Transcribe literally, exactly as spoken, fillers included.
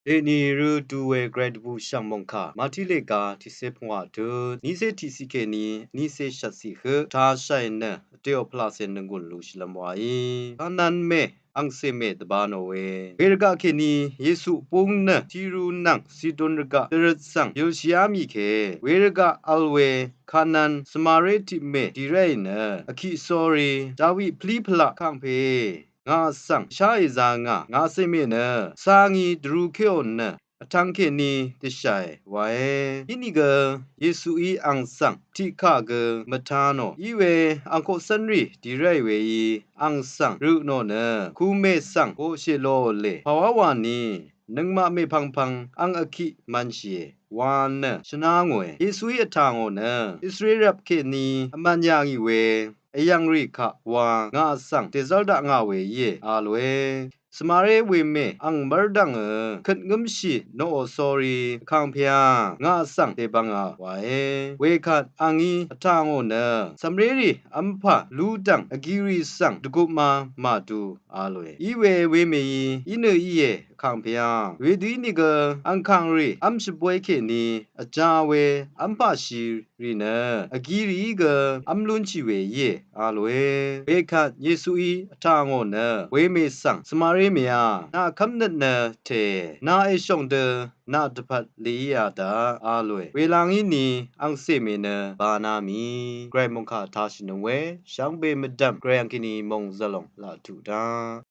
Dèní rø du we gvray dvbù shv̀ng mòngkà Màtí lèga tiqcé pvngwà tut nícé tiqciq kèní nícé shvtciq høq tashàì nø vtèò pvlaqcè nònggùn lushìlv́m wàí Kanan mè angcè mè dvbā nò we. Wervgaq kèní Yesu búng nø Tiru nvng Sidon rvgaq dvrøt svng yølshìá mì kè wervgaq vl we Kanan Svmaré tiq mè dì ráì nø vkiq sórí Dawi pvlí pvlaq kàngpè ngà svng sháì zā ngà ngàcè mè nø cā ngí dvrū kéò nø vtvng kèní dvshàì waé. Inìgø Yesuí àng svng tiqkà gø mvtá nò í we àng koqcv́nrì dì ráì weí àng svng rø nò nø kumè svng goqshè lòò lè pàwá wà ní nøngmaq mèpvngpvng àng vkiq mvnshìe wa nø shvná ngòe. Yesuí vtà ngò nø Israel rvp kèní vmvn yà ngì we vyv̀ngrì kaq wa ngà svng dèzv́r dakngà we íe a lòe. Svmaré wemè àng mv́rdv̀ngø køt ngǿmshì noqò sórí vkàngpèá ngà svng dèbv̀ngà waé. Wekvt àngí vtà ngò nø cv̀mrérì v́mpà lúdv̀ng vgirì svng dvgupmá màdu a lòe. Í we wemèí í nø íe vkàngpèá. Wedø ínìgø àng kàngrì v́m shvbóy kèní vjā we v́mpà shì rì nø vgirìí gø v́m lúnshì we íe a lòe. Wekvt Yesuí vtà ngò nø wemè svng Svmaré mèá nà kv́mnøt nø tèe nà èshòng dø nà dvpvt lèíā daq a lòe. Wela ngí ni angcè mè nø bāná mì gvray mòngkà tashìnøng we shvngbe mvdv̀m gvray àng kèní mòng zvlòng laq tuq daq